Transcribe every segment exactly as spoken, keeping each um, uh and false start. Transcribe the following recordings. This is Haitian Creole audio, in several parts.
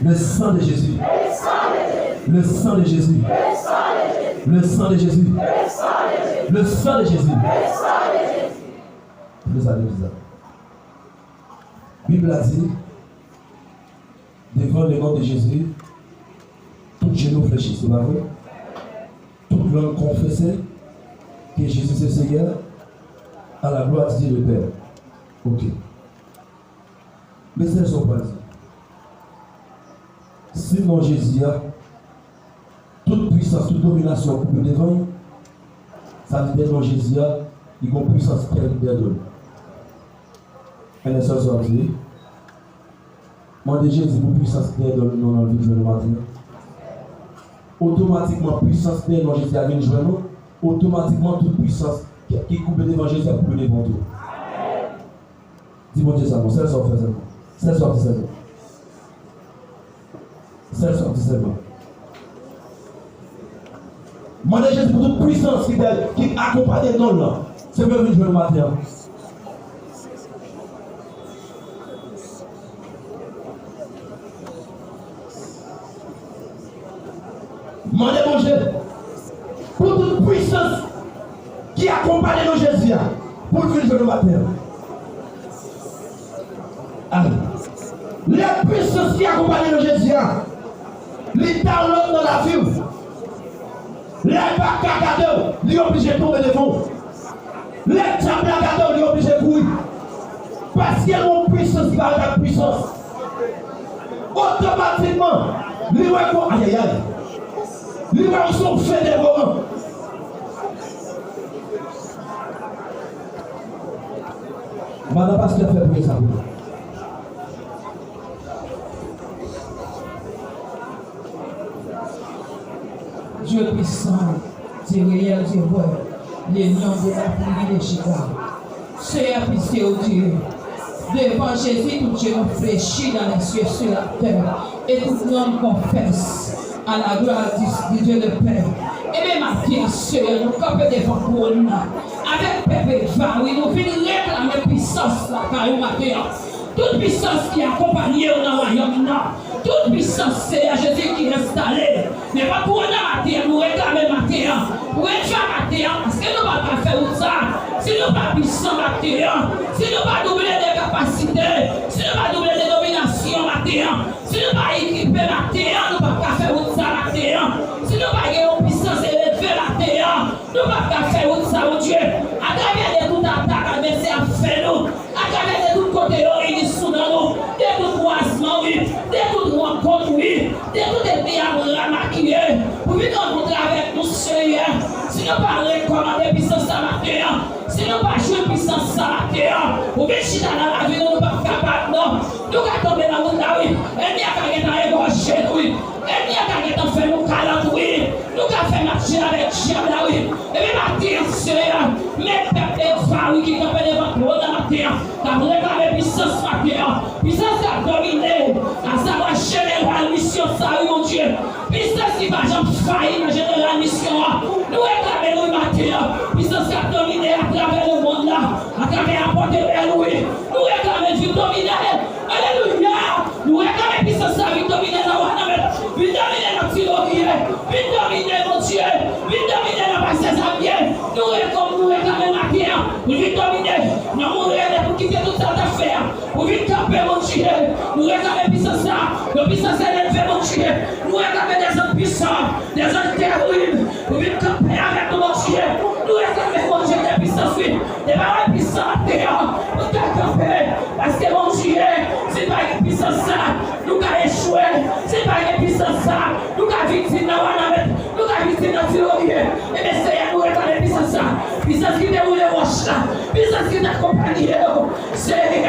Le sang de Jésus. Le sang de Jésus. Le sang de Jésus. Le sang de Jésus. Tande sa, tande sa. Bib la di, devan le non de Jezi, tout jenou flechi, se pa vre? Tout lang konfese ke Jezi se Seyè, à la gloire de Dieu le Père. Ok. Men sèl sa w pral di. Si non Jezi a, tout pwisans, tout dominasyon koupe devan l, sa vle di non Jezi a, li gon pwisans ki dèyè do l. Men sèl sa w ap di. Mande Jezi pou pwisans ki dèyè do l, non, non, vin jwenn ou maten an. Otomatikman, pwisans ki dèyè non Jezi a vin jwenn ou. Otomatikman, tout pwisans ki, ki koupe devan Jezi a koupe devan w tou. Di Bondye sa non, sèl sa w fè sèlman. Sèl sa w di sèlman. Sèl sa w di sèlman. Mande Jezi pou tout pwisans ki, ki akonpanye non l lan. Se pou yo vin jwenn ou maten an. Mande Bondye pou tout pwisans ki akonpanye non Jezi a, pou l vin jwenn ou maten an. Amen. Lè pwisans ki akonpanye non Jezi a, li download nan lavi w. Lè l pa ka gade w, li oblije tonbe devan w. Lè dyab la gade w, li oblije kouri. Paske l gon pwisans ki parèt ak pwisans. Otomatikman, li wè gon, ayayay. Li wè w se yon fen devoran. Madan pastè fè priye sa pou nou. Dieu puissant, Dieu réel, Dieu vrai, le lion de la tribu de Juda. Seyè, piske ou di, devan Jezi, tout jenou flechi dans les cieux, sur la terre, et toute langue confesse à la gloire du, du Dieu le Père. Ebyen, maten an, Seyè, nou kanpe devan twòn nan. Avèk pèp eva, wi, nou vin reklame pwisans lakay ou maten an. Tout pwisans ki akonpanye w nan wayòm nan. Tout pwisans, Seyè Jezi, ki enstale. Men pa twòn nan maten an, nou reklame maten an. Retire maten an, paske nou pa ka fè wout sa. Si nou pa pwisan maten an, si nou pa double de kapasite, si nou pa double de dominasyon maten an, si nou pa ekipe maten an, nou p ap ka fè wout sa maten an. Si nou pa gen yon pwisans eleve maten an, nou p ap ka fè wout sa, Bondye. Atravè de tout atak advèsè ap fè nou, atravè de tout kote yo reyini sou non nou, de tout kwazman, wi, de tout rankont, wi, de tout etni Abraram a kiye, pou vin rankontre avèk nou, Seyè. Si nou pa rekòmande pwisans sa maten an, si nou pa jwenn pwisans sa maten an, ou vin chita nan lavi nou, nou p ap kapab, non. Nou ka tonbe nan wout la, wi. Ènmi a ka gentan egòje nou, wi. Ènmi a ka gentan fè nou kalòt, wi. Nou ka fè match avèk dyab la, wi. Ebyen, maten an, Seyè, men pèp eva, wi, ki kanpe devan twòn nan maten an, k ap reklame pwisans maten an. Pwisans k ap domine, asavwa jeneral misyon sa, wi, Bondye. Pwisans ki pa janm fayi nan jeneral misyon an. Nou reklame nou maten an. Pwisans k ap domine atravè lemonn la, atravè apòt Ewèl, wi. Nou reklame vin domine. Alelouya! Nou reklame pwisans sa vin domine nan Wanament. Vin domine nan Ti Lorye. Vin domine, Bondye. Vin domine nan Pastè Xavier. Nou reklame, nou reklame maten an. Vin domine. Non, nou rele pou kite tout sa l t ap fè a. Ou vin kanpe, Bondye. Nou reklame pwisans sa. Yon pwisans eleve, Bondye. Nou reklame dezòd pwisan, dezòd terib. Ou vin kanpe avèk nou, Bondye. Nou reklame, Bondye, de pwisans, wi. De bagay pwisan maten an. Pou te kanpe. Paske, Bondye, si pa gen pwisans sa, nou ka echwe. Si pa gen pwisans sa, nou ka viktim nan Wanament. Nou ka viktim nan Ti Lorye. Ebyen, Seyè, nou reklame pwisans sa. Pwisans ki te woule wòch la. Pwisans ki te akonpanye yo. Seyè, lè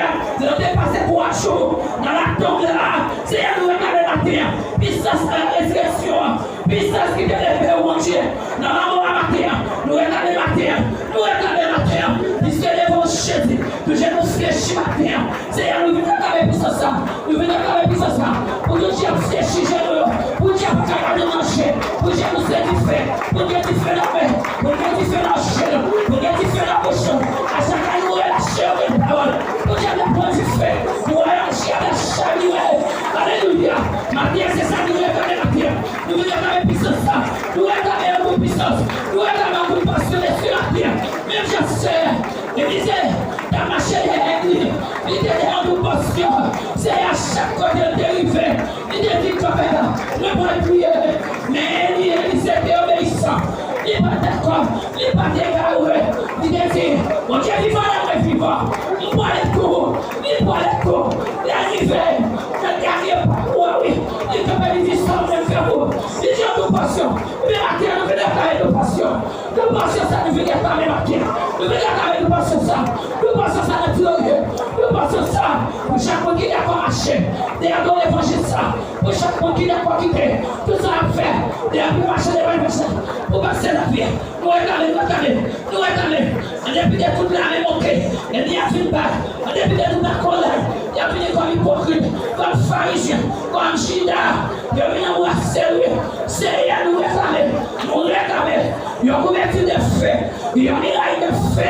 yo te pase twa jou nan latonb la, Seyè, nou reklame maten an, pwisans nan rezireksyon an, pwisans ki te leve yo, Bondye, nan lanmò a maten an, nou reklame maten an, nou reklame maten an, piske devan Jezi, tout jenou flechi maten an, Seyè, nou vin reklame pwisans sa, nou vin reklame pwisans sa, pou tout dyab flechi jenou yo, pou dyab pa ka gade manje, pou jenou se dife, pou gen dife nan men, pou gen dife nan je nou, pou gen dife nan bouch nou, a chak fwa nou relache yo gen pawòl, pou dyab la pran dife, pou wayòm dyab la chavire, alelouya, Maten, se sa nou reklame maten. Nou vin reklame pisans sa. Nou reklame yon gwo pisans. Nou reklame yon gwo pasyon depi maten. Menm jan Seyè Elize t ap mache dèyè Eli, li te gen yon gwo pasyon. Seyè, chak kote l te rive, li te di kanpe la, mwen pral priye. Men Eli, Elize te obeyisan. Li pa t dakò, li pa t egare. Li te di, Bondye vivan, la mwen vivan, m pral tou. Li pale tou. Lè l rive nan dènye pakou a, wi, li kanpe, li di, sa w vle m fè pou ou? Li di, yon dou pasyon. Ebyen, maten an, nou vin reklame dou pasyon. Dou pasyon sa, nou vin reklame maten an. Nou vin reklame dou pasyon sa. Dou pasyon sa nan ti lorye. Dou pasyon sa, pou chak moun ki dakò mache deyò do levanjil sa. Pou chak moun ki dakò kite tout sa y ap fè deyò pou mache devan levanjil, pou pase nan pye. Nou reklame, nou reklame, nou reklame. An depite tout lame monte, ènmi a vin bay. An depite tout lakolè, y ap vini kòm ipokrit, kòm farizyen, kòm Jida. Yo vin anbrase l, wi. Seyè, nou reklame, nou reklame yon kouvèti de fe, yon miray de fe.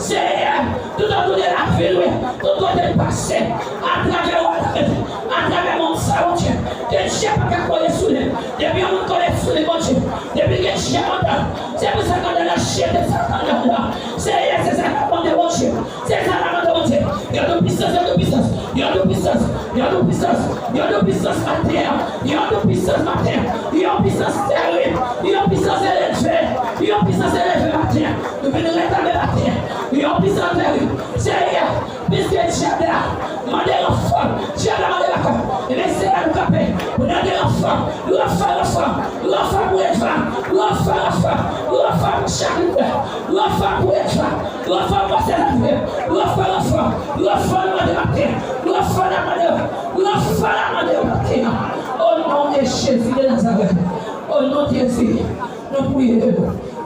Seyè, toutotou de lavil, wi, tout kote l pase, atravè Wadrèd, atravè mond sa, Bondye, ke dye pa ka kole sou li. Depi yon moun kole sou li, Bondye, depi gen dye andan, se pou sa k andan nan jete sa k andan la. Seyè, se sa n ap mande, Bondye. Se sa n ap mande, Bondye. Yon dou pisans, yon dou pisans, yon dou pisans, yon dou pisans, yon dou pisans maten an. Yon dou pisans maten an. Yon pisans terib. Yon pisans eleve. Yon pisans eleve maten an. Nou vin reklame maten an yon pisans terib. Seyè, piske dyab la mande ranfò, dyab la mande baka. Ebyen, Seyè, nou kanpe pou n mande ranfò. Ranfò, ranfò, ranfò pou Edva. Ranfò, ranfò, ranfò pou Charles. Ranfò pou Edva. Ranfò pou Seyè. Ranfò, ranfò, ranfò nou mande maten. Ranfò n ap mande. Ranfò n ap mande maten. O non de Jezi de Nazarèt. O non de Jezi, nou priye.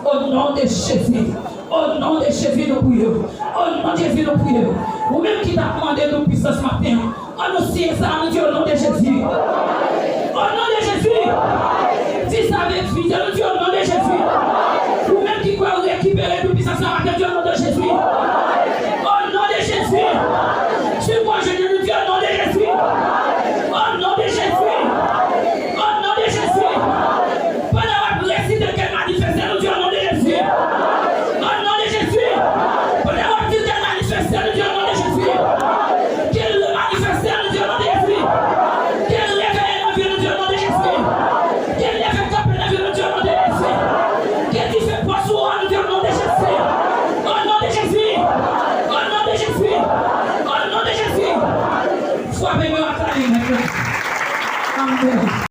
O non de Jezi. O non de Jezi, nou priye. O non de Jezi, nou priye. Ou menm ki t ap mande nou pisans maten an, ann nou siyen sa, nou di, o non de Jezi. O non de Jezi. Di sa avèk fidèl, nou di, o non de Jezi. Ou menm ki kwè ou rekipere tout pisans la maten, di, o non de Jezi. O non de Jezi. Si w kwè w jwenn li, nou di, o non de Jezi. O non de Jezi. O non de Jezi. Pandan w ap resite l, ke l manifeste, nou di, o non de Jezi. O non de Jezi. Pandan w ap di l, ke l manifeste, nou di, o non de Jezi. Ke l manifeste, nou di, o non de Jezi. Ke l reveye nan vi, nou di, o non de Jezi. Ke l leve kanpe nan vi, nou di, o non de Jezi. Ke dife pran sou ou, nou di, o non de Jezi. O non de Jezi. O non de Jezi. O non de Jezi. Frape men w ak lamen nèt la. Amèn.